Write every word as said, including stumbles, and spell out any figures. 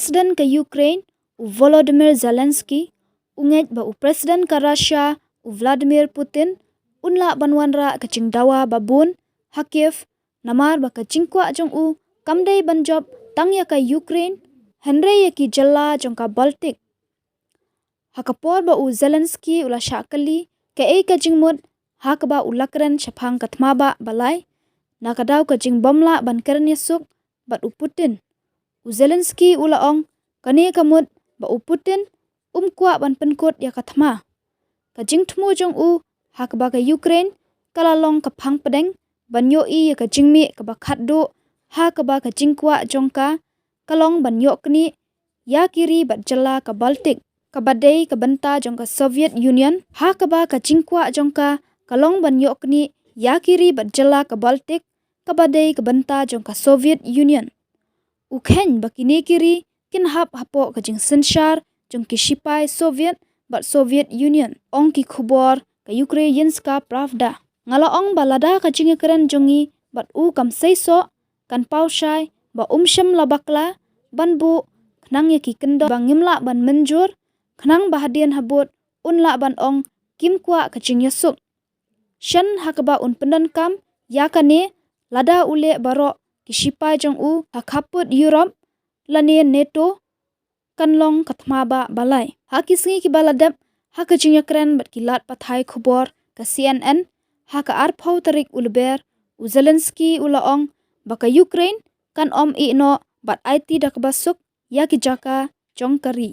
President ka Ukraine u Volodymyr Zelensky u ngeit ba u President ka Russia u Vladimir Putin un lah ban wanrah ka jingdawa ba bun ha Kiev, namar ba ka jingkwah jong u kam dei ban jop tang ïa ka Ukraine, hynrei ïa ki jylla jong ka Baltic. Ha ka por ba u Zelensky u la shah kylli kaei ka jingmut ha kaba u la kren shaphang ka thma ba balai na ka daw ka jingbym lah ban kren ïasuk bad u Putin, u Zelensky u la ong kane ka mut ba u Putin um kwah ban pynkut ïa ka thma. Ka jingthmu jong u ha kaba ka Ukraine ka la long ka phang pdeng ban ïohi ïa ka jingmih kaba khatduh ha kaba ka jingkwah jong ka ka long ban ïoh knieh ïa ki ri bad jylla ka Baltic, kaba dei ka bynta jong ka Soviet Union, ha kaba ka jingkwah jong ka ka long ban ïoh knieh ïa ki ri bad jylla ka Baltic, kaba dei ka bynta jong ka Soviet Union. U kheiñ ba kine ki ri kin hap hapoh ka jingsynshar jong ki shipai Soviet bad Soviet Union, ong ki khubor ka Ukrainska Pravda. Nga la ong ba lada ka jingïakren jong ngi bad u kam seisoh, kan paw shai ba um shym la bakla ban buh khnang ïa ki kyndon ba ngim lah ban mynjur, khnang ba hadien habud un lah ban ong kim kwah ka jingïasuk. Shen ha kaba un pyndonkam ïa kane lada u leh baroh ki shipai jong u ha khappud Europe lane NATO, kan long ka thma ba balai. Ha ki sngi kiba la dep, ha ka jingïakren bad ki lad pathai khubor ka C N N, ha ka arphew tarik u Lber, u Zelensky u la ong ba ka Ukraine kan ym ïehnoh bad aiti da kaba suk ïa ki jaka jong ka ri.